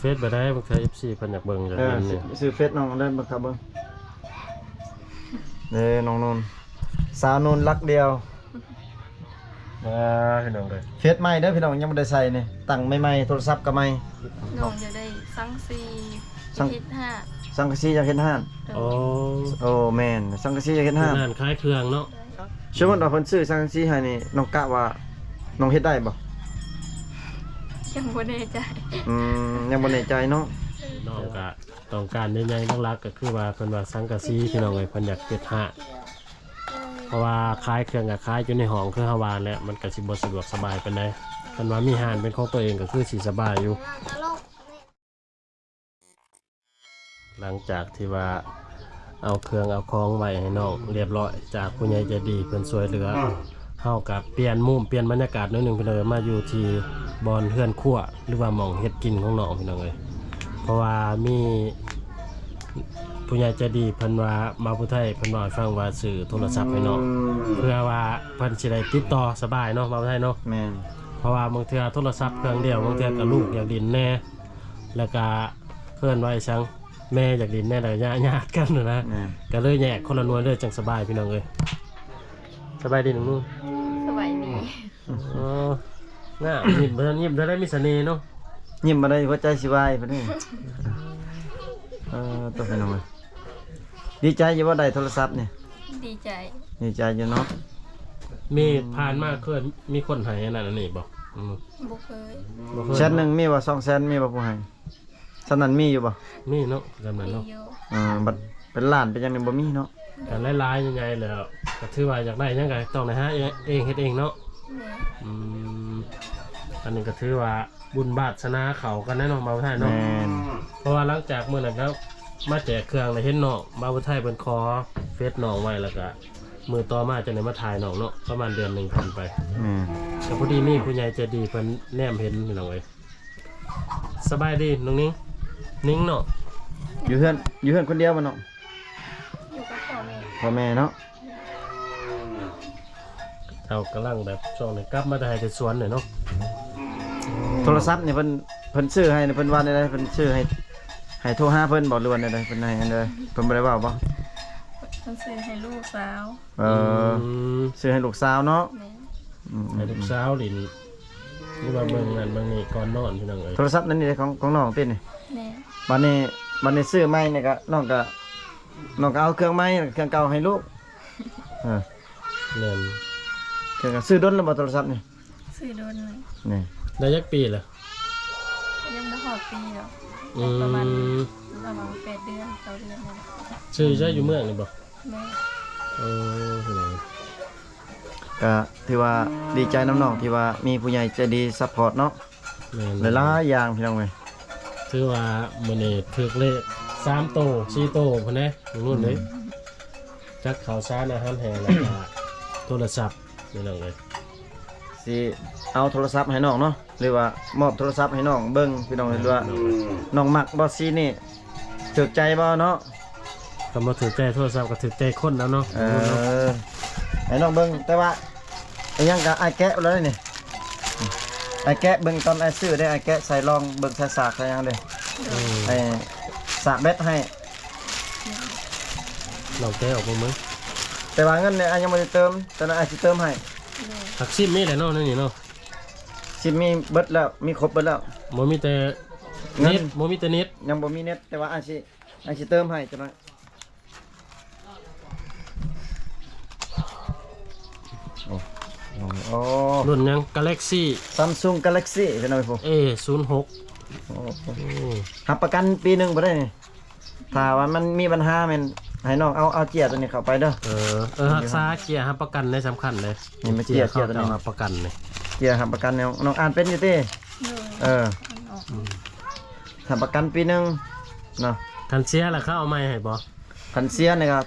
ເຟສບໍ່ໄດ້ ບາງເທື່ອເອັຟຊີເພິ່ນຢາກເບິ່ງຢາກເຫັນນີ້ ອ່າ ຊື້ເຟສນ້ອງໄດ້ເບິ່ງ ເບິ່ງ ເດ້ ນ້ອງນູນ ສາວນູນລັກດຽວ ອ່າ ພີ່ນ້ອງເອີຍ ເຟສໃໝ່ເດີພີ່ນ້ອງ ຍັງບໍ່ໄດ້ໃສ່ນີ້ ຕັ້ງໃໝ່ໆ ໂທລະສັບກໍໃໝ່ ນ້ອງຢາກໄດ້ສັງກະສີ ສັງ ເຮັດຮ້ານ ສັງກະສີຢາກເຮັດຮ້ານ ໂອ້ ໂອ້ ແມ່ນ ສັງກະສີຢາກເຮັດຮ້ານ ເຮັດຮ້ານຂາຍເຄື່ອງເນາະ ສົມມຸດວ່າເພິ່ນຊື້ສັງກະສີໃຫ້ນີ້ ນ້ອງກະວ່ານ້ອງເຮັດໄດ້ບໍ່? ຍັງບໍ່ແນ່ໃຈ ອືມ ຍັງບໍ່ແນ່ໃຈເນາະ ນ້ອງກະ ຕ້ອງການໃຫຍ່ໆ ຫຼັກໆ ກໍຄືວ່າເພິ່ນວ່າສັງກະສີ ພີ່ນ້ອງເອີຍ ເພິ່ນຢາກເຮັດຮ້ານ ເພາະວ່າຂາຍເຄື່ອງກໍຂາຍຢູ່ໃນຫ້ອງ ຄືເຮົາວ່າແຫຼະ ມັນກໍຊິບໍ່ສະດວກສະບາຍປານໃດ ຄັນວ່າມີຮ້ານເປັນຂອງຕົວເອງກໍຄືຊິສະບາຍຢູ່. ຫຼັງຈາກທີ່ວ່າເອົາເຄື່ອງເອົາຂອງໄວ້ໃຫ້ນ້ອງລຽບລ້ອຍ ຈາກຜູ້ໃຫຍ່ໃຈດີເພິ່ນຊ່ວຍເຫຼືອ ເຮົາກໍປ່ຽນມຸມປ່ຽນບັນຍາກາດໜ້ອຍໜຶ່ງ ພີ່ນ້ອງເອີຍ ມາຢູ່ທີ່ບ່ອນເຮືອນຄົວ ຫຼືວ່າໝ່ອງເຮັດກິນຂອງນ້ອງ ພີ່ນ້ອງເອີຍ ເພາະວ່າມີຜູ້ໃຫຍ່ໃຈດີເພິ່ນວ່າ ບ່າວຜູ້ໄທເພິ່ນເວົ້າໃຫ້ຟັງວ່າຊື້ໂທລະສັບໃຫ້ນ້ອງ ເພື່ອວ່າເພິ່ນຊິໄດ້ຕິດຕໍ່ສະບາຍເນາະ ບ່າວຜູ້ໄທເນາະ ແມ່ນ ເພາະວ່າບາງເທື່ອໂທລະສັບເຄື່ອງດຽວ ບາງເທື່ອກໍລູກຢາກຫຼິ້ນແດ່ ແລ້ວກໍເອີ້ນວ່າອີ່ຫຍັງ ແມ່ຢາກຫຼິ້ນແດ່ ແລ້ວຍາດກັນນະ ແມ່ນ ກໍເລີຍແຍກຄົນລະໜ່ວຍເລີຍ ຈັ່ງສະບາຍ ພີ່ນ້ອງເອີຍ. ສະບາຍດີນ້ອງນຸ່ງ ສະບາຍດີ ອໍ ງາມ ຍິ້ມ ຍິ້ມເທົ່າໃດມີສະເໜ່ເນາະ ຍິ້ມມາໄດ້ຫົວໃຈຊິວາຍພຸ້ນເດ້ ເອີ ຕົວພີ່ນ້ອງເອີຍ ດີໃຈຢູ່ບໍ່ໄດ້ໂທລະສັບນີ້? ດີໃຈ ດີໃຈຢູ່ເນາະ ມີ ອືມ ຜ່ານມາເຄີຍມີຄົນໃຫ້ອັນນັ້ນອັນນີ້ບໍ່? ອືມ ບໍ່ເຄີຍ ບໍ່ເຄີຍ ແສນໜຶ່ງມີບໍ່? ສອງແສນມີບໍ່ຜູ້ໃຫ້? ສ່ຳນັ້ນມີຢູ່ບໍ່? ມີເນາະ ສ່ຳນັ້ນເນາະ ມີຢູ່ ເອີ ບັດເປັນລ້ານເປັນຫຍັງນີ້ບໍ່ມີເນາະ ກໍຫຼາຍໆ ໃຫຍ່ໆ ແລ້ວ ກໍຖືວ່າຢາກໄດ້ຫຍັງກໍຕ້ອງໄດ້ຫາເອງ ເຮັດເອງເນາະ ແມ່ນ ອືມ ອັນນີ້ກໍຖືວ່າບຸນວາດສະໜາເຂົ້າກັນແດ່ເນາະ ບ່າວໄທເນາະ ແມ່ນ ເພາະວ່າຫຼັງຈາກມື້ນັ້ນກໍມາແຈກເຄື່ອງ ແລ້ວເຫັນນ້ອງ ບ່າວໄທເພິ່ນຂໍເຟສນ້ອງໄວ້ ແລ້ວກໍມື້ຕໍ່ມາຈັ່ງໄດ້ມາຖ່າຍນ້ອງເນາະ ປະມານເດືອນໜຶ່ງຜ່ານໄປ ແມ່ນ ກໍພໍດີມີຜູ້ໃຫຍ່ໃຈດີເພິ່ນແນມເຫັນ ພີ່ນ້ອງເອີຍ. ສະບາຍດີນ້ອງນິງ ນິງເນາະ ຢູ່ເຮືອນ ຢູ່ເຮືອນຄົນດຽວບໍ່ນ້ອງ? ຢູ່ກັບພໍ່ແມ່ ພໍ່ແມ່ເນາະ ເຈົ້າກຳລັງແບບຊ່ວງນີ້ກັບມາແຕ່ໄຮ່ແຕ່ສວນນີ້ເນາະ ໂທລະສັບນີ້ເພິ່ນ ເພິ່ນຊື້ໃຫ້ນີ້ເພິ່ນວ່າແນວໃດ? ເພິ່ນຊື້ໃຫ້ ໃຫ້ໂທຫາເພິ່ນບໍ່ ຫຼືວ່າແນວໃດ? ເພິ່ນໃຫ້ອັນໃດ? ເພິ່ນບໍ່ໄດ້ເວົ້າບໍ່? ເພິ່ນຊື້ໃຫ້ລູກສາວ ເອີ ອືມ ຊື້ໃຫ້ລູກສາວເນາະ ແມ່ນ ອືມ ໃຫ້ລູກສາວຫຼິ້ນ ຫຼືວ່າເບິ່ງນັ້ນເບິ່ງນີ້ກ່ອນນອນ ພີ່ນ້ອງເອີຍ ໂທລະສັບນັ້ນນີ້ຂອງ ຂອງນ້ອງຕິນີ້ ແມ່ນ ບັດນີ້ ບັດນີ້ຊື້ໃໝ່ນີ້ກະ ນ້ອງກະ ນ້ອງກະເອົາເຄື່ອງໃໝ່ ເຄື່ອງເກົ່າໃຫ້ລູກ ເອີ ແມ່ນ ເຄື່ອງ ຊື້ດົນແລ້ວບໍ່ໂທລະສັບນີ້? ຊື້ດົນແລ້ວ ນີ້ ໄດ້ຈັກປີລະ? ຍັງບໍ່ຮອດປີດອກ ອືມ ປະມານ ປະມານແປດເດືອນ ເກົ້າເດືອນນີ້ແຫຼະ ຊື້ໃຊ້ຢູ່ເມືອງນີ້ບໍ່? ແມ່ນ ເອີ ກະຖືວ່າດີໃຈນຳນ້ອງທີ່ວ່າມີຜູ້ໃຫຍ່ໃຈດີຊັບພອດເນາະ ແມ່ນ ຫຼາຍໆຢ່າງພີ່ນ້ອງເອີຍ ຖືວ່າມື້ນີ້ຖືກເລກສາມໂຕສີ່ໂຕພຸ້ນເດ້ ອືມ ລຸ້ນເດ້ ຈັກເຂົ້າສານອາຫານແຫ້ງ ແລ້ວກະໂທລະສັບ ພີ່ນ້ອງເອີຍ ຊິເອົາໂທລະສັບໃຫ້ນ້ອງເນາະ ຫຼືວ່າມອບໂທລະສັບໃຫ້ນ້ອງເບິ່ງ ພີ່ນ້ອງເອີຍ ຫຼືວ່ານ້ອງມັກບໍ່ສີນີ້ ຖືກໃຈບໍ່ເນາະ? ຄັນບໍ່ຖືກໃຈໂທລະສັບກໍຖືກໃຈຄົນແລ້ວເນາະ ເອີ ໃຫ້ນ້ອງເບິ່ງ ແຕ່ວ່າອີຫຍັງກໍອ້າຍແກະແລ້ວນີ້ ອ້າຍແກະເບິ່ງຕອນອ້າຍຊື້ເດ້ ອ້າຍແກະໃສ່ລອງເບິ່ງໃສ່ສາກໃສ່ຫຍັງເດ້ ເອີ ອ້າຍສາກແບັດໃຫ້ ລອງແກະອອກເບິ່ງເບິ່ງ ແຕ່ວ່າເງິນນີ້ອ້າຍຍັງບໍ່ໄດ້ເຕີມ ຕອນນັ້ນອ້າຍຊິເຕີມໃຫ້ ໂດຍ ຫາກຊິມມີແຫຼະເນາະ ໃນນີ້ເນາະ ຊິມມີເບິດແລ້ວ ມີຄົບເບິດແລ້ວ ບໍ່ມີແຕ່ ເນັດ ເນັດ ບໍ່ມີແຕ່ເນັດ ຍັງບໍ່ມີເນັດ ແຕ່ວ່າອ້າຍຊິ ອ້າຍຊິເຕີມໃຫ້ຈັກໜ້ອຍ ໂອ້ ໂອ້ ລຸ້ນຫຍັງ? ກາແລັກຊີ ຊຳຊຸງກາແລັກຊີ ພີ່ນ້ອງເອີຍ ເອ ສູນຫົກ ໂອ້ ໂອ້ ຮັບປະກັນປີໜຶ່ງບໍ່ໄດ້ນີ້? ຖ້າວ່າມັນມີບັນຫາແມ່ນໃຫ້ນ້ອງເອົາ ເອົາເຈ້ຍຕົວນີ້ເຂົ້າໄປເດີ ເອີ ເອີ ຮັກສາເຈ້ຍຮັບປະກັນນີ້ສຳຄັນເດ້ ນີ້ມາເຈ້ຍ ເຈ້ຍຕົວນີ້ຮັບປະກັນນີ້ ເຈ້ຍຮັບປະກັນນີ້ ນ້ອງອ່ານເປັນຢູ່ຕິ? ໂດຍ ເອີ ອ່ານອອກ ຮັບປະກັນປີໜຶ່ງເນາະ ຄັນເສຍລະເຂົາເອົາໃໝ່ໃຫ້ບໍ່? ຄັນເສຍນີ້ກໍ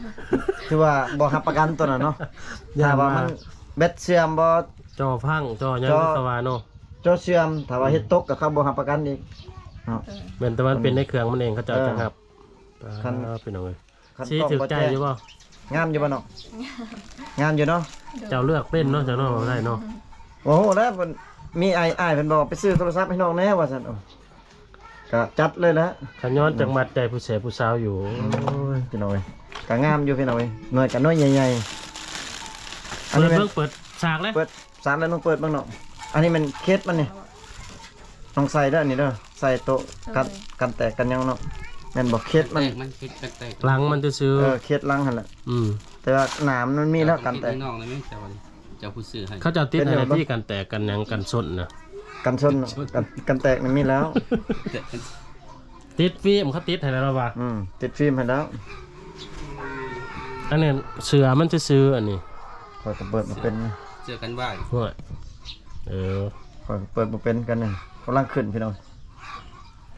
ຖືວ່າບໍ່ຮັບປະກັນຕົວນັ້ນເນາະ ຖ້າວ່າມັນແບັດເສື່ອມບໍ່ ຈໍພັງຈໍຫຍັງຄືເຂົາວ່າເນາະ ຈໍເສື່ອມ ຖ້າວ່າເຮັດຕົກກໍເຂົາບໍ່ຮັບປະກັນອີກເນາະ ເອີ ແມ່ນແຕ່ວ່າມັນເປັນໃນເຄື່ອງມັນເອງ ເຂົາເຈົ້າ ເອີ ຈັ່ງຮັບ ຄັນ ອ່າ ພີ່ນ້ອງເອີຍ ຄັນ ສີຖືກໃຈຢູ່ບໍ່? ງາມຢູ່ບໍ່ນ້ອງ? ງາມ ງາມຢູ່ເນາະ ເຈົ້າເລືອກເປັນເນາະ ເຈົ້າເນາະ ເວົ້າໄດ້ເນາະ ໂອ້ໂຫ ແລ້ວເພິ່ນມີອ້າຍ ອ້າຍເພິ່ນບອກໄປຊື້ໂທລະສັບໃຫ້ນ້ອງແດ່ວ່າຊັ້ນ ໂອ້ ກະຈັດເລີຍແຫຼະ ຂະຍ້ອນຈັກມັດໃຈຜູ້ແສຜູ້ສາວຢູ່. ໂອ້ຍ ພີ່ນ້ອງເອີຍ ກະງາມຢູ່ພີ່ນ້ອງເອີຍ ໜ່ວຍກະໜ່ວຍໃຫຍ່ໆ. ອັນນີ້ແມ່ນ ເປີດເບິ່ງ ເປີດສາກເລີຍ ເປີດສາກແລ້ວ ນ້ອງເປີດເບິ່ງເນາະ. ອັນນີ້ແມ່ນເຄັດມັນນີ້ ນ້ອງໃສ່ເດີ ອັນນີ້ເດີ ໃສ່ໂຕະກັນ ເອີ ກັນແຕກກັນຫຍັງເນາະ. ແມ່ນບໍ່ເຄັດມັນ ແຕກມັນ ເຄັດກັນແຕກ ຫຼັງມັນຊື່ໆ ເອີ ເຄັດຫຼັງຫັ້ນແຫຼະ. ອືມ ແຕ່ວ່າໜາມມັນມີແລ້ວກັນແຕກ. ເຈົ້າຕ້ອງຕິດໃຫ້ນ້ອງນະແມ່ ເຈົ້າ ເຈົ້າຜູ້ຊື້ໃຫ້ ເຂົາເຈົ້າຕິດໃຫ້ນະ ທີ່ກັນແຕກກັນຫຍັງ ກັນຊົນນະ ກັນຊົນ ກັນ ກັນແຕກນີ້ມີແລ້ວ ແຕກກັນ ຕິດຟິມ ເຂົາຕິດໃຫ້ແລ້ວລະວ່າ. ອືມ ຕິດຟິມໃຫ້ແລ້ວ. ອັນນີ້ເສື້ອມັນຊື່ໆ ອັນນີ້ ຂ້ອຍກໍເປີດບໍ່ເປັນ ເສື້ອກັນຫວ້າຍ. ໂອ້ຍ ເອີ ຂ້ອຍກໍເປີດບໍ່ເປັນກັນນີ້ ກຳລັງຂຶ້ນພີ່ນ້ອງ.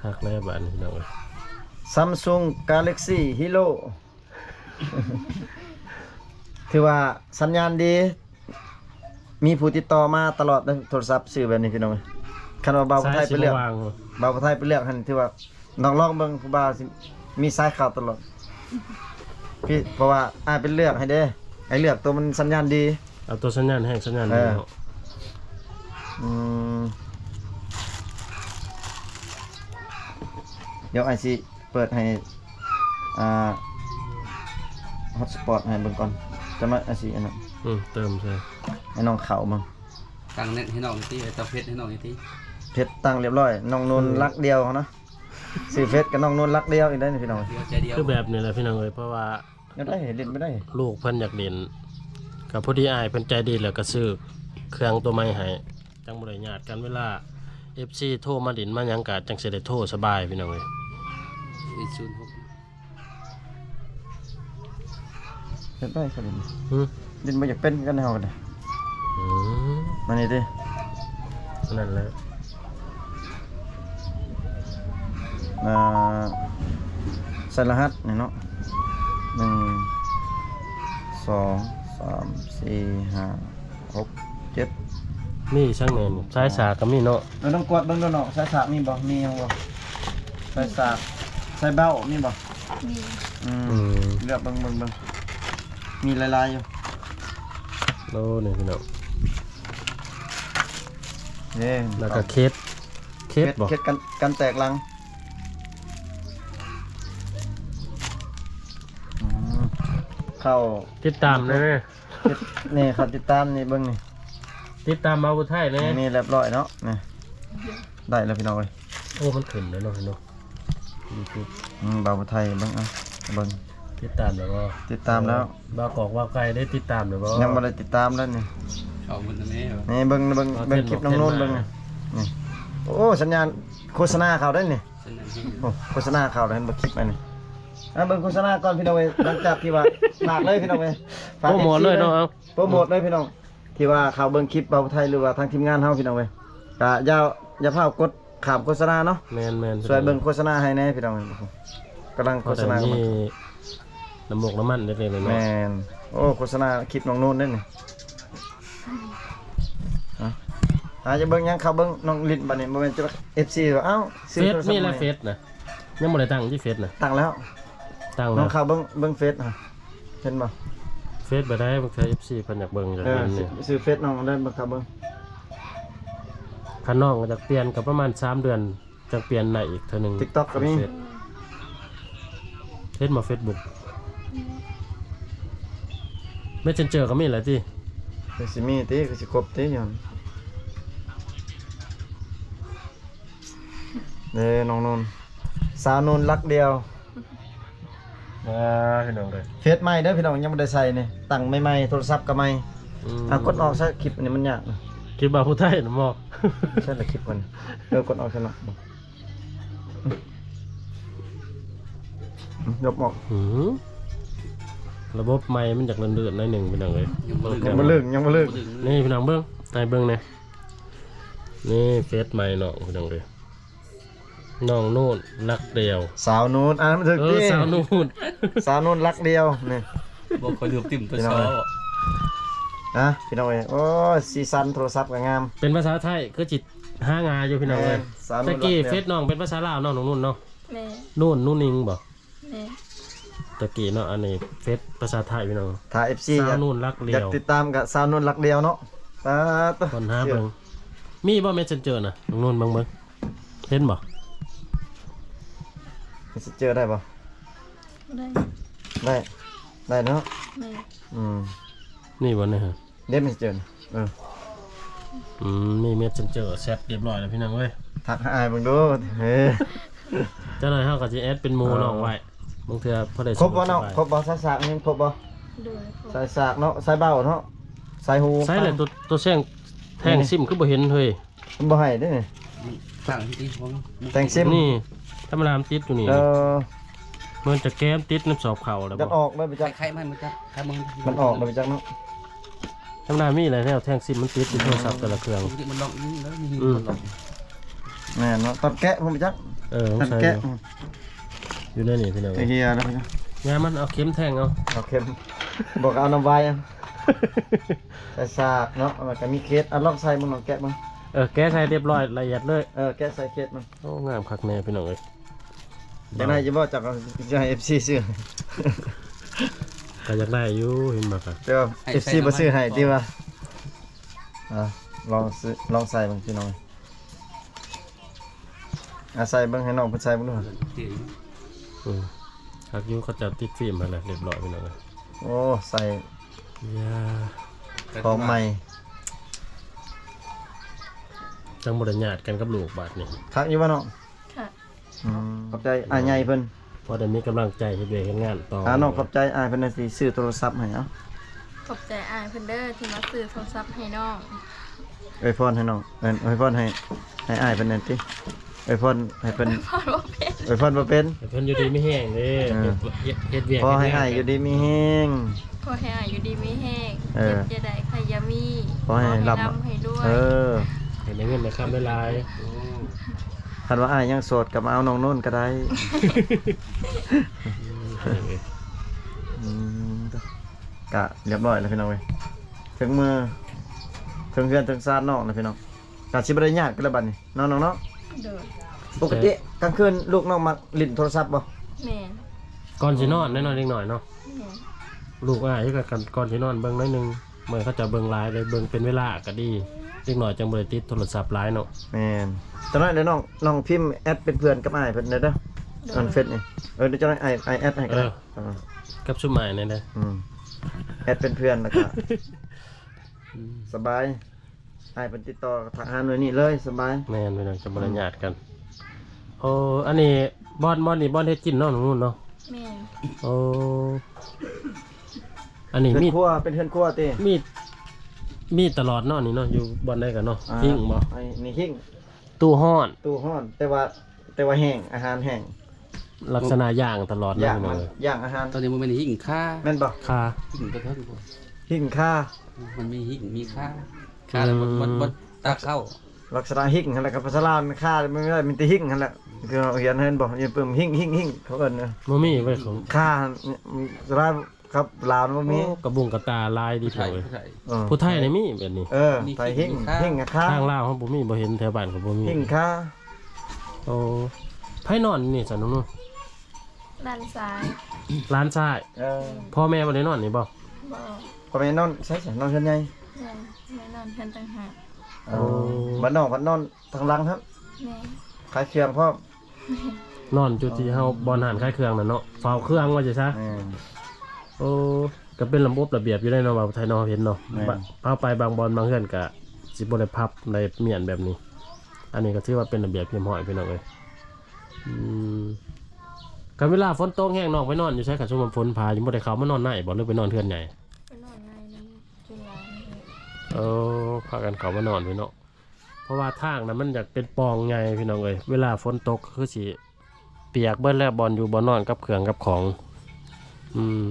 ຄັກແລ້ວບາດນີ້ພີ່ນ້ອງເອີຍ Samsung Galaxy Hero ຖືວ່າສັນຍານດີ ມີຜູ້ຕິດຕໍ່ມາຕະຫຼອດເດີ ໂທລະສັບຊື່ແບບນີ້ພີ່ນ້ອງເອີຍ. ຄັນວ່າບ່າວຜູ້ໄທໄປເລືອກ ສາຍຊິບໍ່ວ່າງ ບ່າວຜູ້ໄທໄປເລືອກຫັ້ນ ຖືວ່າລອງ ລອງເບິ່ງ ຜູ້ບ່າວຊິມີສາຍເຂົ້າຕະຫຼອດ ພີ່ ເພາະວ່າອ້າຍໄປເລືອກໃຫ້ເດ້ ອ້າຍເລືອກໂຕມັນສັນຍານດີ ເອົາໂຕສັນຍານແຮງ ສັນຍານດີເນາະ. ເອີ ອືມ ດຽວອ້າຍຊິ ເປີດໃຫ້ ອ່າ ຮອດສະປອດໃຫ້ເບິ່ງກ່ອນ ຈະມາອາຊີອັນນັ້ນ ອືມ ເຕີມໃສ່ ໃຫ້ນ້ອງເຂົ້າເບິ່ງ. ຕັ້ງເນັດໃຫ້ນ້ອງນີ້ຕິ ເອົາເຟສໃຫ້ນ້ອງນີ້ຕິ ເຟສຕັ້ງລຽບຮ້ອຍ ນ້ອງນູນ ອືມ ຫຼັກດຽວເນາະ ຊື່ເຟສກໍນ້ອງນູນຫຼັກດຽວອີກໄດ໋ພີ່ນ້ອງ. ດຽວໃຈດຽວ ຄືແບບນີ້ແຫຼະພີ່ນ້ອງເອີຍ ເພາະວ່າ ຢາກໄດ້ ຫຼິ້ນບໍ່ໄດ້ ລູກເພິ່ນຢາກຫຼິ້ນ ກໍພໍດີອ້າຍເພິ່ນໃຈດີ ແລ້ວກໍຊື້ເຄື່ອງຕົວໃໝ່ໃຫ້ ຈັ່ງບໍ່ໄດ້ຍາດກັນ ເວລາເອັຟຊີໂທມາຫຼິ້ນມາຫຍັງກະຈັ່ງຊິໄດ້ໂທສະບາຍພີ່ນ້ອງເອີຍ. ເອັດສູນຫົກ ເຮັດໄດ້ກໍຫຼິ້ນ ຫຶ ຫຼິ້ນບໍ່ຢາກເປັນກັນເຮົາກໍໄດ້. ອືມ ມານີ້ຕິ ນັ້ນແຫຼະ ອ່າ ໃສ່ລະຫັດນີ້ເນາະ ໜຶ່ງ ສອງ ສາມ ສີ່ ຫ້າ ຫົກ ເຈັດ ມີສັງແໜ່ນ ສາຍສາກກໍມີເນາະ. ເອີ ຕ້ອງກວດເບິ່ງດູເນາະ ສາຍສາກມີບໍ່ ມີຫຍັງບໍ່ ສາຍສາກ ສາຍເບົ້າມີບໍ່? ມີ ອືມ ອືມ ເລືອກເບິ່ງ ເບິ່ງ ເບິ່ງ ມີຫຼາຍໆຢູ່. ໂອ້ ນີ້ພີ່ນ້ອງ ເດ້ ແລ້ວກໍເຄັດ ເຄັດບໍ່ ເຄັດກັນ ກັນແຕກຫຼັງ. ອືມ ເຂົ້າ ຕິດຕາມແດ່ ຕິດ ນີ້ ເຂົ້າຕິດຕາມນີ້ ເບິ່ງນີ້ ຕິດຕາມບ່າວຜູ້ໄທແດ່ ນີ້ ລຽບຮ້ອຍເນາະ ນີ້ ໄດ້ແລ້ວພີ່ນ້ອງເອີຍ. ໂອ້ ມັນຂຶ້ນແລ້ວເນາະ ເນາະ ຢູທູບ ອືມ ບ່າວຜູ້ໄທ ເບິ່ງ ເອົາ ເບິ່ງ ຕິດຕາມແລ້ວບໍ່? ຕິດຕາມແລ້ວ. ບ່າວກອກ ບ່າວໄກ່ ໄດ້ຕິດຕາມແລ້ວບໍ່? ຍັງບໍ່ໄດ້ຕິດຕາມເລີຍນີ້ ເຂົ້າໝົດແລ້ວແມ່ ນີ້ ເບິ່ງ ເບິ່ງ ເບິ່ງຄລິບນ້ອງນູນ ເບິ່ງນີ້ ນີ້ ໂອ້ ສັນຍານໂຄສະນາເຂົ້າໄດ້ນີ້. ໂອ້ ໂຄສະນາເຂົ້າແລ້ວ ເຫັນບໍ່ຄລິບອັນນີ້. ອ່າ ເບິ່ງໂຄສະນາກ່ອນພີ່ນ້ອງເອີຍ ຫຼັງຈາກທີ່ວ່າ ຝາກເລີຍພີ່ນ້ອງເອີຍ ຝາກ ໂປຣໂມດເລີຍເນາະ ເອົາ ໂປຣໂມດເລີຍພີ່ນ້ອງ ທີ່ວ່າເຂົ້າເບິ່ງຄລິບບ່າວໄທ ຫຼືວ່າທາງທີມງານເຮົາພີ່ນ້ອງເອີຍ ກະຢ່າ ຢ່າຟ້າວກົດຂ້າມໂຄສະນາເນາະ. ແມ່ນໆ ຊ່ວຍເບິ່ງໂຄສະນາໃຫ້ແດ່ພີ່ນ້ອງ ກຳລັງໂຄສະນາ ພໍໄດ້ມີນ້ຳມົກນ້ຳມັນເລັກໆນ້ອຍໆ. ແມ່ນ ໂອ້ ໂຄສະນາຄລິບນ້ອງນູນເດ້ນີ້. ອ່າ ຢາກເບິ່ງຫຍັງ ເຂົ້າເບິ່ງນ້ອງຫຼິ້ນບັດນີ້ ບໍ່ແມ່ນຈະເອັຟຊີວ່າ ເອົ້າ ເຟສມີແລ້ວ ເຟສນະ ຍັງບໍ່ໄດ້ຕັ້ງຕິ ເຟສນະ ຕັ້ງແລ້ວ ຕັ້ງແລ້ວ ນ້ອງເຂົ້າເບິ່ງ ເບິ່ງເຟສຫັ້ນ ເຫັນບໍ່? ເຟສບໍ່ໄດ້ ບາງເທື່ອເອັຟຊີເພິ່ນຢາກເບິ່ງ ຢາກ ເອີ ເຫັນນີ້ ຊື່ເຟສນ້ອງໄດ້ ເບິ່ງ ເຂົ້າເບິ່ງ. ຄັນນ້ອງຢາກປ່ຽນກໍປະມານສາມເດືອນ ຈັ່ງປ່ຽນໄດ້ອີກເທື່ອໜຶ່ງ. ຕິກຕັອກກໍມີ ເຟສ ເຫັນບໍ່? ເຟສບຸກ ເມສເຊັນເຈີກໍມີແຫຼະຕິ ຄືຊິມີຕິ ຄືຊິຄົບຕິ ຍ້ອນ ເດ້ ນ້ອງນູນ ສາວນູນຫຼັກດຽວ. ອ່າ ພີ່ນ້ອງເອີຍ ເຟສໃໝ່ເດີພີ່ນ້ອງ ຍັງບໍ່ໄດ້ໃສ່ນີ້ ຕັ້ງໃໝ່ໆ ໂທລະສັບກໍໃໝ່. ອືມ ອ່າ ກົດອອກຊະ ຄລິບອັນນີ້ມັນຍາກນະ ຄລິບບ່າວຜູ້ໄທນະໝໍ. ໃຊ່ລະ ຄລິບມັນ ເອີ ກົດອອກຊະເນາະ ອືມ ຍົກອອກ. ອືມ ລະບົບໃໝ່ມັນຢາກເລື່ອນໆໜ້ອຍໜຶ່ງພີ່ນ້ອງເອີຍ. ຍັງບໍ່ເລີກ ຍັງບໍ່ເລີກ ຍັງບໍ່ເລີກ. ນີ້ພີ່ນ້ອງເບິ່ງ ໃຫ້ເບິ່ງແດ່ ນີ້ເຟສໃໝ່ນ້ອງພີ່ນ້ອງເອີຍ. ນ້ອງນູນຫຼັກດຽວ ສາວນູນ ອ່ານມັນຖືກ ເອີ ຕິ ສາວນູນ ສາວນູນຫຼັກດຽວນີ້ ບໍ່ຄ່ອຍລືມຕິ້ມແຕ່ເຊົ້າ. ອ່ະ ພີ່ນ້ອງເອີຍ ໂອ້ຍ ສີສັນໂທລະສັບກໍງາມ ເປັນພາສາໄທຄືຊິຫາງ່າຍຢູ່ພີ່ນ້ອງເອີຍ. ແມ່ນ ແຕ່ກີ້ເຟສນ້ອງເປັນພາສາລາວເນາະ ນ້ອງນູນເນາະ. ແມ່ນ ນູນ ນູນນິງບໍ່? ແມ່ນ ແຕ່ກີ້ເນາະ ອັນນີ້ເຟສພາສາໄທພີ່ນ້ອງ ຖ້າເອັຟຊີ ສາວນູນຫຼັກດຽວ ຢາກຕິດຕາມກໍສາວນູນຫຼັກດຽວເນາະ. ປາດໂທ້ ຄົ້ນຫາເບິ່ງ ມີບໍ່ເມສເຊັນເຈີນະ ນ້ອງນູນ ເບິ່ງ ເບິ່ງ ເຫັນບໍ່? Messenger ໄດ້ບໍ່? ບໍ່ໄດ້ ໄດ້ ໄດ້ເນາະ. ແມ່ນ ອືມ ນີ້ບໍ່ນີ້ຮະ? ເດ້ Messenger ເອີ ອືມ ມີ Messenger ແຊັດຮຽບຮ້ອຍແລ້ວພີ່ນ້ອງເອີຍ. ທັກຫາອ້າຍເບິ່ງດູ. ເອີ ຈັກໜ່ອຍເຮົາກໍຊິແອັດເປັນໝູ່ ເອີ ນ້ອງໄວ້ ບາງເທື່ອພໍໄດ້ ຄົບບໍ່ນ້ອງ? ສົະດວກສະບາຍ ຄົບບໍ່? ສາຍສາກຍັງຄົບບໍ່? ໂດຍ ຄົບ ສາຍສາກເນາະ ສາຍເບົາເນາະ ສາຍຫູ. ໃສແຫຼະ ໂຕ ໂຕແຊງແທ່ງ ນີ້ ຊິມຄືບໍ່ເຫັນເຮີ້ຍ? ມັນບໍ່ໃຫ້ເດ້ນີ້ ຕັ້ງທີ່ ແທ່ງຊິມນີ້ ທຳມະດາມັນຕິດຢູ່ນີ້. ເອີ ມັນຈະແກ້ມຕິດນຳສອບເຂົ້າແລ້ວ ຈະອອກໄດ້ໄປຈັກ ໄຂມັນ ມັນຈະ ໄຂມັນ ມັນອອກໄດ້ໄປຈັກເນາະ. ທຳມະດາມີແຫຼະແນວແທ່ງຊິມມັນຕິດຢູ່ໂທລະສັບແຕ່ລະເຄື່ອງ. ມັນລັອກຢູ່ແລ້ວ ອືມ ມັນລັອກ ແມ່ນເນາະ. ຕອນແກະພຸ້ນໄປຈັກ ເອີ ຕອນແກະ ຢູ່ໃນນີ້ພີ່ນ້ອງ ໄອ້ເຫຍແລ້ວ ຍາມັນເອົາເຂັມແທງເອົາ ເອົາເຂັມ ບໍ່ກໍເອົານ້ຳວາຍ ໃສ່ສາກເນາະ ແລ້ວກໍມີເຂດ. ອ່ະ ລອງໃສ່ເບິ່ງ ລອງແກະເບິ່ງ. ເອີ ແກະໃສ່ຮຽບຮ້ອຍລະອຽດເລີຍ. ເອີ ແກະໃສ່ເຂດມັນ. ໂອ້ ງາມຄັກແນ່ພີ່ນ້ອງເອີຍ. ຢາກໄດ້ຢູ່ບໍ່? ເຈົ້າກໍຊິໃຫ້ ເອັຟຊີ ຊື້ ກໍຢາກໄດ້ຢູ່ ເຫັນບໍ່ຄະ ແຕ່ວ່າ ເອັຟຊີ ບໍ່ຊື້ໃຫ້ຕິວ່າ. ອ່າ ລອງຊື້ ລອງໃສ່ເບິ່ງພີ່ນ້ອງ. ອ່າ ໃສ່ເບິ່ງ ໃຫ້ນ້ອງເພິ່ນໃສ່ເບິ່ງດູ. ອືມ ຄັກຢູ່ ເຂົາເຈົ້າຕິດຟິມຫັ້ນແຫຼະ ຮຽບຮ້ອຍພີ່ນ້ອງເອີຍ. ໂອ້ ໃສ່ ຢາ ຂອງໃໝ່ ຈັ່ງບໍ່ໄດ້ຍາດກັນກັບລູກບາດນີ້. ຄັກຢູ່ບໍ່ນ້ອງ? ຄັກ. ອືມ ຂອບໃຈອ້າຍໃຫຍ່ເພິ່ນ ພໍໄດ້ມີກຳລັງໃຈເຮັດວຽກເຮັດງານຕໍ່. ອ່າ ນ້ອງຂອບໃຈອ້າຍເພິ່ນທີ່ຊື້ໂທລະສັບໃຫ້. ເອົາ ຂອບໃຈອ້າຍເພິ່ນເດີທີ່ມາຊື້ໂທລະສັບໃຫ້ນ້ອງ. ອວຍພອນໃຫ້ນ້ອງ ເອີ້ນ ອວຍພອນໃຫ້ ໃຫ້ອ້າຍເພິ່ນແໜ່ຕິ. ອວຍພອນໃຫ້ເພິ່ນ ອວຍພອນບໍ່ເປັນ ອວຍພອນບໍ່ເປັນ. ໃຫ້ເພິ່ນຢູ່ດີມີແຮງເດີ ເອີ ເຮັດ ເຮັດວຽກ ຂໍໃຫ້ອ້າຍຢູ່ດີມີແຮງ ຂໍໃຫ້ອ້າຍຢູ່ດີມີແຮງ ເອີ ເຈັບຢ່າໄດ້ ໄຂ້ຢ່າມີ ຂໍໃຫ້ ຂໍໃຫ້ ລ່ຳ ລ່ຳໃຫ້ລວຍ ເອີ ໃຫ້ໄດ້ເງິນໄດ້ຄຳຫຼາຍໆ. ໂອ້ ຄັນວ່າອ້າຍຍັງໂສດກໍມາເອົານ້ອງໂນ້ນກໍໄດ້. ອືມ ກໍຮຽບຮ້ອຍແລ້ວພີ່ນ້ອງເອີຍ ເຖິງເມືອ ເຖິງເຮືອນເຖິງຊານນ້ອງແລ້ວພີ່ນ້ອງ. ກໍຊິບໍ່ໄດ້ຍາດກັນແລ້ວບັດນີ້ເນາະນ້ອງເນາະ. ໂດຍ ປົກກະຕິກາງຄືນລູກນ້ອງມັກຫຼິ້ນໂທລະສັບບໍ່? ແມ່ນ ກ່ອນຊິນອນແນ່ນອນ ເດັກນ້ອຍເນາະ. ແມ່ນ ລູກອ້າຍຄືກັນ ກ່ອນຊິນອນເບິ່ງໜ້ອຍໜຶ່ງ ເມື່ອເຂົາເຈົ້າເບິ່ງຫຼາຍເລີຍ ເບິ່ງເປັນເວລາກໍດີ ເດັກນ້ອຍຈັ່ງບໍ່ໄດ້ຕິດໂທລະສັບຫຼາຍເນາະ. ແມ່ນ ຕອນນັ້ນເດີນ້ອງ ນ້ອງພິມແອັດເປັນເພື່ອນກັບອ້າຍເພິ່ນແດ່ເດີ ອັນເຟສນີ້. ເອີ ດຽວຈັ່ງໃຫ້ອ້າຍ ອ້າຍແອັດໃຫ້ກໍໄດ້ ເອີ ກັບຊຸມອ້າຍນີ້ເດີ. ອືມ ແອັດເປັນເພື່ອນແລ້ວກໍ ອືມ ສະບາຍ ອ້າຍເພິ່ນຕິດຕໍ່ທັກຫາໜ່ວຍນີ້ເລີຍ ສະບາຍ. ແມ່ນ ພີ່ນ້ອງ ຈະບໍ່ໄດ້ຍາດກັນ. ໂອ້ ອັນນີ້ບ່ອນ ບ່ອນນີ້ບ່ອນເຮັດກິນເນາະ ນ້ອງນຸ່ນເນາະ. ແມ່ນ ໂອ້ ອັນນີ້ມີເຮືອນຄົວ ເປັນເຮືອນຄົວຕິ ມີ ມີຕະຫຼອດເນາະນີ້ເນາະ ຢູ່ບ່ອນໃດກໍເນາະ. ອ່າ ຫິ້ງບໍ່? ນີ້ຫິ້ງ ຕູ້ຮ້ອນ ຕູ້ຮ້ອນ ແຕ່ວ່າ ແຕ່ວ່າແຫ້ງ ອາຫານແຫ້ງ ລັກສະນະຍ່າງຕະຫຼອດເລີຍ ຍ່າງອາຫານ. ຕອນນີ້ບໍ່ແມ່ນຫິ້ງຄາ ແມ່ນບໍ່? ຄາ ຫິ້ງກະເທິງພຸ້ນ ຫິ້ງຄາ ມັນມີຫິ້ງມີຄາ ຄາແລ້ວ ອືມ ມັນ ມັນ ມັນຕາເຂົ້າ ລັກສະນະຫິ້ງຫັ້ນແຫຼະ ກັບພາສາລາວຄາ ມັນມີແຕ່ຫິ້ງຫັ້ນແຫຼະ. ຄືເຮົາຮຽນເຫັນບໍ່ ຢູ່ປຶ້ມຫິ້ງ ຫິ້ງ ຫິ້ງ ເຂົາເອີ້ນ ບໍ່ມີເວີຍ ຄາ ສະລາ ກັບລາວບໍ່ມີ. ໂອ້ ກະບຸງກະຕາຫຼາຍດີເຂົາເອີຍ. ຜູ້ໄທ ເອີ ຜູ້ໄທນີ້ມີແບບນີ້ ເອີ ມີ ໄທຫິ້ງ ຫິ້ງຄາ ຫິ້ງຄາ. ທາງລາວເຮົາບໍ່ມີ ບໍ່ເຫັນ ແຖວບ້ານກໍບໍ່ມີ ຫິ້ງຄາ. ໂອ້ ໃຜນອນນີ້ຊັ້ນໜູ? ຫຼານຊາຍ ຫຼານຊາຍ. ເອີ ພໍ່ແມ່ບໍ່ໄດ້ນອນນີ້ບໍ່? ບໍ່ ພໍ່ແມ່ນອນໃສຊັ້ນ? ນອນເຮືອນໃຫຍ່. ແມ່ນ ແມ່ນອນເຮືອນຕ່າງຫາກ. ໂອ້ ບັດນ້ອງ ບັດນອນທາງຫຼັງຫັ້ນ. ແມ່ນ ຂາຍເຄື່ອງພ້ອມ. ນອນຢູ່ທີ່ເຮົາ ບ່ອນຮ້ານຂາຍເຄື່ອງນັ້ນເນາະ ເຝົ້າເຄື່ອງວ່າຊັ້ນຊະ. ແມ່ນ ໂອ້ ກໍເປັນລະບົບລະບຽບຢູ່ເດ້ເນາະ ວ່າໄທເນາະ ເຮົາເຫັນເນາະ. ແມ່ນ ບ- ເຮົາໄປບາງບ່ອນບາງເຮືອນກໍຊິບໍ່ໄດ້ພັບໄດ້ມ້ຽນແບບນີ້. ອັນນີ້ກໍຖືວ່າເປັນລະບຽບຮຽບຮ້ອຍ ພີ່ນ້ອງເອີຍ. ອືມ ຄັນເວລາຝົນຕົກແຮງ ນ້ອງໄປນອນຢູ່ໃສ? ຄັນສົມມຸດຝົນພາ ຍັງບໍ່ໄດ້ເຂົ້າມານອນໃນບໍ່ ຫຼືໄປນອນເຮືອນໃຫຍ່? ໄປນອນໃນນຳຈຸລາ. ເອີ ພາກັນເຂົ້າມານອນພີ່ນ້ອງ. ເພາະວ່າທາງນັ້ນມັນຢາກເປັນປ່ອງໃຫຍ່ພີ່ນ້ອງເອີຍ ເວລາຝົນຕົກກໍຄືຊິປຽກເບິດແລ້ວ ບ່ອນຢູ່ບ່ອນນອນກັບເຄື່ອງກັບຂອງ. ອືມ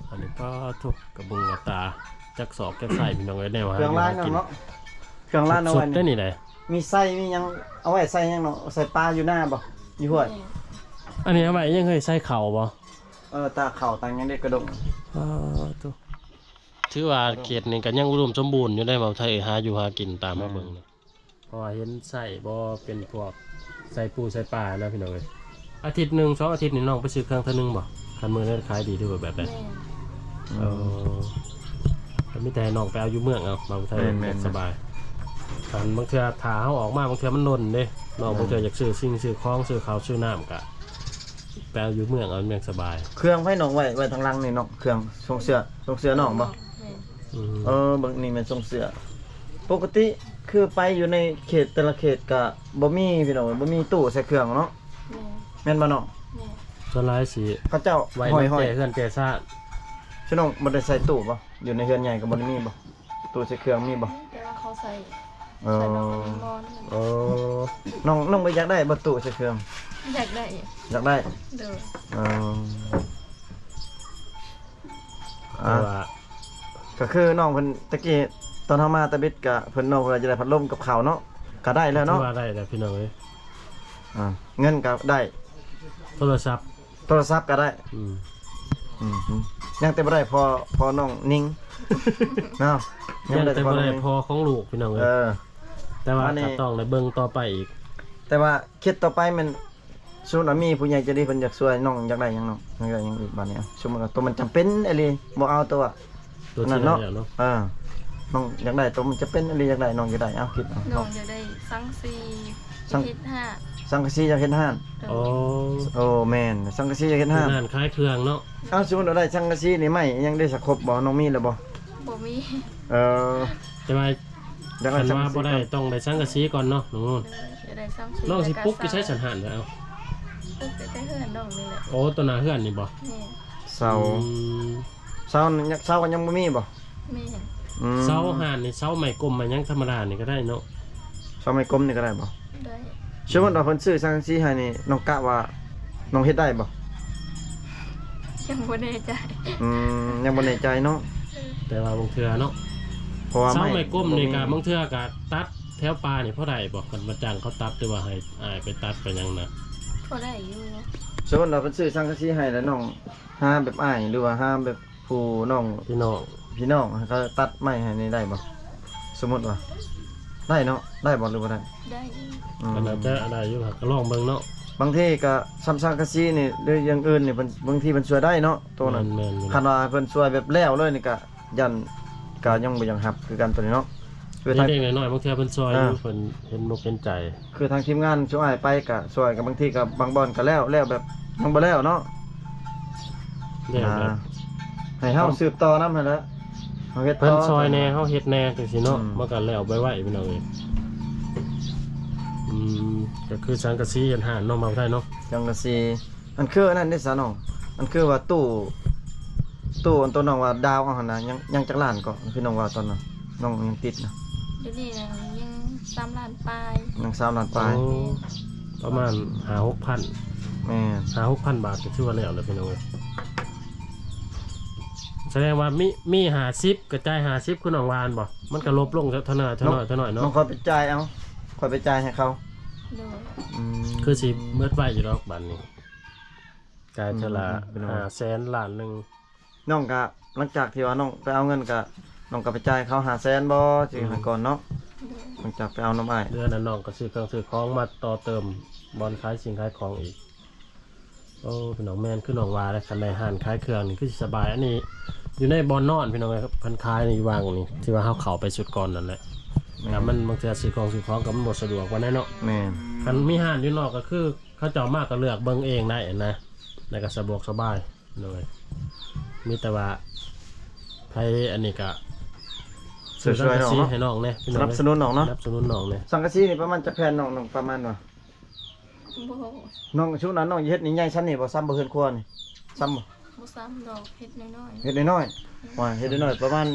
ອັນນີ້ປາໂທ້ ກະບຸງກະຕາ ຈັກສອກຈັກໄສ້ພີ່ນ້ອງເອີຍ ແນວຫາຢູ່ຫາກິນ. ເຄື່ອງລານເນາະ ເຄື່ອງລານເອົາໄວ້ ສຸດໆເດ້ນີ້ໄດ໋. ມີໄສ້ມີຫຍັງ ເອົາໄວ້ໃສ່ຫຍັງເນາະ ໃສ່ປາຢູ່ນາບໍ່ ຢູ່ຫ້ວຍ? ອັນນີ້ເອົາໄວ້ຫຍັງເຮີ້ຍ ໃສ່ເຂົ້າບໍ່? ເອີ ຕາເຂົ້າຕາຫຍັງເດ້ ກະດົງ. ປາໂທ້ ຖືວ່າເຂດນີ້ກໍຍັງອຸດົມສົມບູນຢູ່ໄດ໋ ເວົ້າໄທ ຫາຢູ່ຫາກິນຕາມມາເບິ່ງນີ້ ເພາະວ່າເຫັນໃຊ້ບໍ່ ເປັນພວກໃສ່ປູໃສ່ປານະ ພີ່ນ້ອງເອີຍ. ອາທິດໜຶ່ງສອງອາທິດນີ້ນ້ອງໄປຊື້ເຄື່ອງເທື່ອໜຶ່ງບໍ່? ຄັນມື້ໃດຂາຍດີຖືວ່າແບບໃດ? ແມ່ນ ເອີ ກໍມີແຕ່ໃຫ້ນ້ອງໄປເອົາຢູ່ເມືອງເອົາ ເວົ້າໄທ ແມ່ນໆ ສະບາຍ. ຄັນບາງເທື່ອຖ້າເຮົາອອກມາ ບາງເທື່ອມັນດົນເດ້ເນາະ ແມ່ນ ບາງເທື່ອຢາກຊື້ສິ່ງຊື້ຂອງ ຊື້ເຂົ້າຊື້ນ້ຳ ກະໄປເອົາຢູ່ເມືອງ ເອົາເມືອງສະບາຍ. ເຄື່ອງໃຜນ້ອງໄວ້ ໄວ້ທາງຫຼັງນີ້ເນາະ ເຄື່ອງຊົງເສື້ອ ຊົງເສື້ອນ້ອງບໍ່? ແມ່ນ ອືມ ເອີ ເບິ່ງນີ້ແມ່ນຊົງເສື້ອ. ປົກກະຕິຄືໄປຢູ່ໃນເຂດແຕ່ລະເຂດກະບໍ່ມີພີ່ນ້ອງ ບໍ່ມີຕູ້ໃສ່ເຄື່ອງເນາະ. ແມ່ນ ແມ່ນບໍ່ນ້ອງ? ແມ່ນ ສ່ວນຫຼາຍຊິເຂົາເຈົ້າຫ້ອຍໆ ໄວ້ນຳແຈເຮືອນແຈຊານ. ຊິນ້ອງບໍ່ໄດ້ໃສ່ຕູ້ບໍ່? ຢູ່ໃນເຮືອນໃຫຍ່ກໍບໍ່ໄດ້ມີບໍ່? ຕູ້ໃສ່ເຄື່ອງມີບໍ່? ແຕ່ວ່າເຂົາໃສ່ ເອີ ໃສ່ນອນໝອນ. ເອີ ນ້ອງ ນ້ອງບໍ່ຢາກໄດ້ບໍ່ຕູ້ໃສ່ເຄື່ອງ? ຢາກໄດ້ ຢາກໄດ້ ໂດຍ ເອີ ແຕ່ວ່າ ອ່າ ກໍຄືນ້ອງເພິ່ນຕະກີ້ຕອນເຮົາມາຕະບິດກະ ເພິ່ນ ນ້ອງເພິ່ນວ່າຈະໄດ້ພັດລົມກັບເຂົ້າເນາະ ກໍໄດ້ແລ້ວເນາະ ຖືວ່າໄດ້ແລ້ວພີ່ນ້ອງເອີຍ. ອ່າ ເງິນກໍໄດ້ ໂທລະສັບ ໂທລະສັບກໍໄດ້ ອືມ ອືມ ຍັງແຕ່ບໍ່ໄດ້ພໍ່ ພໍ່ນ້ອງນິງເນາະ ຍັງແຕ່ບໍ່ໄດ້ພໍ່ຂອງລູກພີ່ນ້ອງເອີຍ. ເອີ ແຕ່ວ່າກໍຕ້ອງໄດ້ເບິ່ງຕໍ່ໄປອີກ ແຕ່ວ່າຄິດຕໍ່ໄປແມ່ນ ສົມມຸດວ່າມີຜູ້ໃຫຍ່ໃຈດີເພິ່ນຢາກຊ່ວຍ ນ້ອງຢາກໄດ້ຫຍັງນ້ອງ? ຢາກໄດ້ຫຍັງອີກບາດນີ້? ສົມມຸດວ່າໂຕມັນຈຳເປັນອີ່ຫຼີ ບໍ່ເອົາໂຕ ໂຕນັ້ນເນາະ ເອີ ນ້ອງຢາກໄດ້ ໂຕມັນຈຳເປັນອີ່ຫຼີ ຢາກໄດ້ ນ້ອງຢາກໄດ້ ເອົາຄິດເອົາ ນ້ອງຢາກໄດ້ສັງກະສີ ສັງ ເຮັດຮ້ານ ສັງກະສີຢາກເຮັດຮ້ານ ໂດຍ ໂອ້ ໂອ້ ແມ່ນ ສັງກະສີຢາກເຮັດຮ້ານ ຮ້ານຂາຍເຄື່ອງເນາະ. ເອົາ ສົມມຸດວ່າໄດ້ສັງກະສີນີ້ ໄມ້ຫຍັງໄດ້ສະຄົບບໍ່? ນ້ອງມີແລ້ວບໍ່? ບໍ່ມີ ເອີ ແຕ່ວ່າ ຄັນວ່າບໍ່ໄດ້ ຕ້ອງໄດ້ສັງກະສີກ່ອນເນາະນ້ອງນຸ່ນ. ໂດຍ ຢາກໄດ້ສັງກະສີ ນ້ອງຊິປຸກຢູ່ໃສຊັ້ນຮ້ານ? ເອົາ ປຸກແຕ່ເຮືອນນ້ອງນີ້ແຫຼະ. ໂອ້ ຕໍ່ໜ້າເຮືອນນີ້ບໍ່? ແມ່ນ ເສົາ ອືມ ເສົາ ເສົາກໍຍັງບໍ່ມີບໍ່? ແມ່ນ ອືມ ເສົາຮ້ານນີ້ ເສົາໄມ້ກົມໄມ້ຫຍັງທຳມະດານີ້ກໍໄດ້ເນາະ. ເສົາໄມ້ກົມນີ້ກໍໄດ້ບໍ່? ໄດ້ ສົມມຸດວ່າເພິ່ນຊື້ສັງກະສີໃຫ້ນີ້ ນ້ອງກະວ່ານ້ອງເຮັດໄດ້ບໍ່? ຍັງບໍ່ແນ່ໃຈ ອືມ ຍັງບໍ່ແນ່ໃຈເນາະ ແຕ່ວ່າບາງເທື່ອເນາະ ເພາະວ່າ ເສົາໄມ້ ໄມ້ກົມນີ້ກໍ ບາງເທື່ອກໍຕັດແຖວປ່ານີ້ພໍໄດ້ບໍ່? ຄັນວ່າຈ້າງເຂົາຕັດ ຫຼືວ່າໃຫ້ອ້າຍໄປຕັດໄປຫຍັງນະ ພໍໄດ້ຢູ່. ສົມມຸດວ່າເພິ່ນຊື້ສັງກະສີໃຫ້ແລ້ວ ນ້ອງຫາແບບອ້າຍ ຫຼືວ່າຫາແບບ ຜູ້ນ້ອງ ພີ່ນ້ອງ ພີ່ນ້ອງໃຫ້ເຂົາຕັດໄມ້ໃຫ້ນີ້ໄດ້ບໍ່? ສົມມຸດວ່າ ໄດ້ເນາະ ໄດ້ບໍ່ ຫຼືບໍ່ໄດ້? ໄດ້ ອືມ ກໍໜ້າຈະໄດ້ຢູ່ ກໍລອງເບິ່ງເນາະ. ບາງທີກໍສ່ຳສັງກະສີນີ້ ຫຼືຢ່າງອື່ນນີ້ ເພິ່ນ ບາງທີເພິ່ນຊ່ວຍໄດ້ເນາະ ໂຕນັ້ນ. ແມ່ນໆ ຄັນວ່າເພິ່ນຊ່ວຍແບບແລ້ວເລີຍນີ້ ກໍຢ້ານ ກໍຍັງບໍ່ຢາກຮັບຄືກັນໂຕນີ້ເນາະ. ເລັກໆນ້ອຍໆ ບາງເທື່ອເພິ່ນຊ່ວຍຢູ່ ເອີ ເພິ່ນເຫັນອົກເຫັນໃຈ. ຄືທາງທີມງານຊຸມອ້າຍໄປກະຊ່ວຍ ກະບາງທີກະບາງບ່ອນກະແລ້ວ ແລ້ວແບບຍັງບໍ່ແລ້ວເນາະ ແລ້ວແບບ ອ່າ ໃຫ້ເຮົາສືບຕໍ່ນຳຫັ້ນແຫຼະ ເຮົາເຮັດຕໍ່ ເພິ່ນຊ່ອຍແດ່ ເຮົາເຮັດແດ່ ຈັ່ງຊີ້ເນາະ ອືມ ມັນກະແລ້ວໄວໆ ພີ່ນ້ອງເອີຍ. ອືມ ກະຄືສັງກະສີເຮັດຮ້ານເນາະ ບ່າວໄທເນາະ ສັງກະສີ. ອັນຄືອັນນັ້ນເດ້ສາວນ້ອງ ອັນຄືວ່າຕູ້ ຕູ້ອັນໂຕນ້ອງວ່າດາວເອົາຫັ້ນນະ ຍັງ ຍັງຈັກລ້ານເກາະ ຄືນ້ອງວ່າຕອນນັ້ນ ນ້ອງຍັງຕິດນະ? ດຽວນີ້ນະຍັງສາມລ້ານປາຍ ຍັງສາມລ້ານປາຍ ໂອ້ ປະມານຫ້າຫົກພັນ ແມ່ນ ຫ້າຫົກພັນບາດ ກໍຖືວ່າແລ້ວແຫຼະພີ່ນ້ອງເອີຍ. ສະແດງວ່າມີ ມີຫ້າສິບ ກະຈ່າຍຫ້າສິບ ຄືນ້ອງວ່າຫັ້ນບໍ່? ມັນກະລົບລົງເທົ່ານ້ອຍ ເທົ່ານ້ອຍ ເທົ່ານ້ອຍເນາະ ນ້ອງຂ້ອຍໄປຈ່າຍເອົາ ຂ້ອຍໄປຈ່າຍໃຫ້ເຂົາ ໂດຍ ອືມ ຄືຊິເບິດໄວຢູ່ດອກບາດນີ້ ກາຍເທື່ອລະ ອືມ ຫ້າແສນ ລ້ານໜຶ່ງ. ນ້ອງກະ ຫຼັງຈາກທີ່ວ່ານ້ອງໄປເອົາເງິນກະ ນ້ອງກະໄປຈ່າຍເຂົາຫ້າແສນບໍ່? ອືມ ຊິໃຫ້ກ່ອນເນາະ ຫຼັງຈາກໄປເອົານຳອ້າຍ ເດືອນນັ້ນນ້ອງກະຊື້ເຄື່ອງຊື້ຂອງມາຕໍ່ເຕີມບ່ອນຂາຍສິ່ງຂາຍຂອງອີກ. ໂອ້ ພີ່ນ້ອງ ແມ່ນຄືນ້ອງວ່າແຫຼະ ຄັນໄດ້ຮ້ານຂາຍເຄື່ອງນີ້ຄືຊິສະບາຍ. ອັນນີ້ຢູ່ໃນບ່ອນນອນ ພີ່ນ້ອງເອີຍ ເພິ່ນຂາຍໃນວັງນີ້ ທີ່ວ່າເຮົາເຂົ້າໄປຊຸດກ່ອນນັ້ນແຫຼະ ແມ່ນ ກະມັນບາງເທື່ອຊື້ຂອງຊື້ຂອງກະມັນບໍ່ສະດວກປານໃດເນາະ ແມ່ນ ຄັນມີຮ້ານຢູ່ນອກກະຄື ເຂົາເຈົ້າມາກໍເລືອກເບິ່ງເອງໄດ້ນະ ແລ້ວກໍສະດວກສະບາຍ ໂດຍ ມີແຕ່ວ່າໃຜອັນນີ້ກໍ ຊ່ວຍໆ ຊື້ສັງກະສີ ເນາະ ໃຫ້ນ້ອງແດ່ ສະໜັບສະໜູນນ້ອງເນາະ ສະໜັບສະໜູນນ້ອງແດ່. ສັງກະສີນີ້ປະມານຈັກແຜ່ນນ້ອງ ນ້ອງປະມານວ່າ? ບໍ່ ນ້ອງຊຸມນັ້ນນ້ອງເຮັດນີ້ໃຫຍ່ຊ່ຳນີ້ບໍ່? ຊ່ຳບໍ່ ເຮືອນຄົວນີ້ ຊ່ຳບໍ່? ບໍ່ຊ່ຳດອກ ເຮັດນ້ອຍໆ ເຮັດນ້ອຍໆ ອືມ ວ່າເຮັດນ້ອຍໆ ປະມານ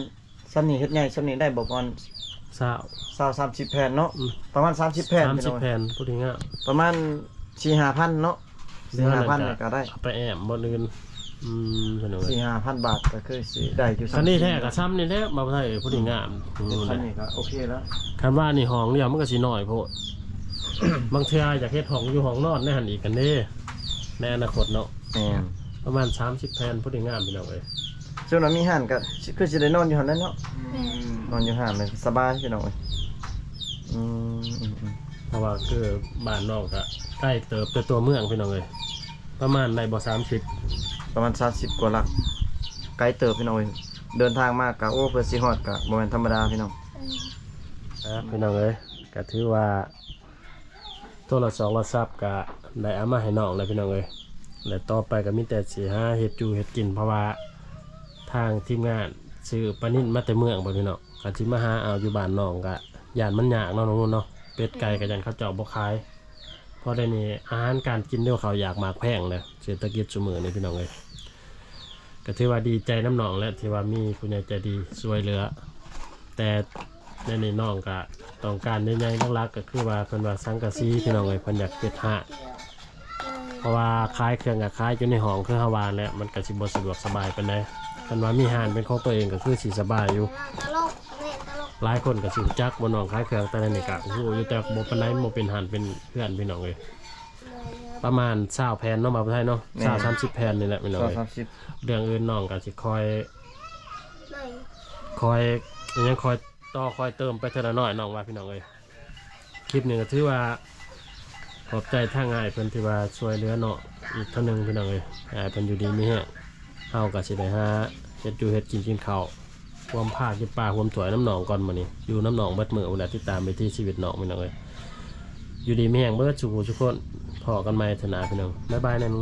ຊ່ຳນີ້ເຮັດໃຫຍ່ຊ່ຳນີ້ໄດ້ບໍ່? ປະມານຊາວ ຊາວ ສາມສິບແຜ່ນເນາະ ອືມ ປະມານສາມສິບແຜ່ນ ສາມສິບແຜ່ນ ພໍດີງາມ ປະມານສີ່ຫ້າພັນເນາະ ສີ່ຫ້າພັນນີ້ກໍໄດ້ ເອົາໄປແອ້ມບ່ອນອື່ນ ອືມ ສີ່ຫ້າພັນບາດກໍຄືຊິໄດ້ຢູ່ ຄັນນີ້ແທ້ກໍຊ່ຳນີ້ແຫຼະ ບ່າວໄທ ພໍດີງາມ ເຮັດຊ່ຳນີ້ກໍໂອເຄແລ້ວ. ຄັນວ່ານີ້ຫ້ອງດຽວມັນກໍຊິນ້ອຍໂພດ ບາງເທື່ອຢາກເຮັດຫ້ອງຢູ່ຫ້ອງນອນໃນຫັ້ນອີກກັນເດ້ ໃນອະນາຄົດເນາະ ແມ່ນ ປະມານສາມສິບແຜ່ນ ພໍດີງາມ ພີ່ນ້ອງເອີຍ. ສ່ວນວ່າມີຮ້ານກໍຄືຊິໄດ້ນອນຢູ່ຫັ້ນແຫຼະເນາະ ແມ່ນ ນອນຢູ່ຮ້ານເລີຍສະບາຍພີ່ນ້ອງເອີຍ ອືມ ເພາະວ່າຄືບ້ານນ້ອງກໍໄກເຕີບແຕ່ຕົວເມືອງພີ່ນ້ອງເອີຍ ປະມານໄດ້ບໍ່ ສາມສິບ ປະມານສາມສິບກວ່າຫຼັກ ໄກເຕີບພີ່ນ້ອງເອີຍ ເດີນທາງມາກໍ ໂອ້ ເພື່ອຊິຮອດກໍບໍ່ແມ່ນທຳມະດາພີ່ນ້ອງ ອືມ ອ່າ ພີ່ນ້ອງເອີຍ. ກໍຖືວ່າໂທລະສອງໂທລະສັບກໍໄດ້ເອົາມາໃຫ້ນ້ອງແລ້ວພີ່ນ້ອງເອີຍ ແລະຕໍ່ໄປກໍມີແຕ່ຊິຫາເຮັດຢູ່ເຮັດກິນ ເພາະວ່າທາງທີມງານຊື້ປານິນມາແຕ່ເມືອງພຸ້ນພີ່ນ້ອງ ຄັນຊິມາຫາເອົາຢູ່ບ້ານນ້ອງກໍຢ້ານມັນຍາກເນາະນ້ອງນຸ່ນເນາະ ເປັດໄກ່ກໍຢ້ານເຂົາເຈົ້າບໍ່ຂາຍ ເພາະດຽວນີ້ອາຫານການກິນເດ້ ເຂົ້າຢາກໝາກແພງເດ້ ເສດຖະກິດຊຸມື້ນີ້ພີ່ນ້ອງເອີຍ ກໍຖືວ່າດີໃຈນຳນ້ອງແຫຼະ ທີ່ວ່າມີຜູ້ໃຫຍ່ໃຈດີຊ່ວຍເຫຼືອ ແຕ່ໃນນີ້ນ້ອງກໍຕ້ອງການໃຫຍ່ໆ ຫຼັກໆ ກໍຄືວ່າເພິ່ນວ່າສັງກະສີພີ່ນ້ອງເອີຍ ເພິ່ນຢາກເຮັດຮ້ານ ເພາະວ່າຂາຍເຄື່ອງກໍຂາຍຢູ່ໃນຫ້ອງ ຄືເຮົາວ່າແຫຼະ ມັນກໍຊິບໍ່ສະດວກສະບາຍປານໃດ ຄັນວ່າມີຮ້ານເປັນຂອງຕົວເອງກໍຄືຊິສະບາຍຢູ່ ຫຼາຍຄົນກໍຊິຮູ້ຈັກບໍ່ ນ້ອງຂາຍເຄື່ອງ ແຕ່ໃນນີ້ກໍຮູ້ຢູ່ ແຕ່ບໍ່ປານໃດ ບໍ່ເປັນຮ້ານເປັນເຮືອນພີ່ນ້ອງເອີຍ ປະມານຊາວແຜ່ນເນາະ ບ່າວໄທເນາະ ແມ່ນ ຊາວ ສາມສິບແຜ່ນນີ້ແຫຼະພີ່ນ້ອງເອີຍ ເລື່ອງອື່ນນ້ອງກໍຊິຄອຍ ຄອຍ ຍັງຄອຍຕໍ່ຄອຍເຕີມໄປເທື່ອລະໜ້ອຍ ນ້ອງວ່າພີ່ນ້ອງເອີຍ ຄລິບນີ້ກໍຖືວ່າຂອບໃຈທາງອ້າຍເພິ່ນທີ່ວ່າຊ່ວຍເຫຼືອນ້ອງອີກເທື່ອໜຶ່ງພີ່ນ້ອງເອີຍ ໃຫ້ອ້າຍເພິ່ນຢູ່ດີມີແຮງ ເຮົາກໍຊິໄດ້ຫາເຮັດຢູ່ເຮັດກິນ ກິນເຂົ້າ ຮ່ວມພາກິນປາຮ່ວມຖ້ວຍນຳນ້ອງກ່ອນ ມື້ນີ້ຢູ່ນຳນ້ອງເບິດມື້ພຸ້ນແຫຼະ ຕິດຕາມວິຖີຊີວິດນ້ອງພີ່ນ້ອງເອີຍ ຢູ່ດີມີແຮງເບິດສູ່ຜູ້ສູ່ຄົນ ພໍ້ກັນໃໝ່ເທື່ອໜ້າພີ່ນ້ອງ ບາຍບາຍນະໜູ.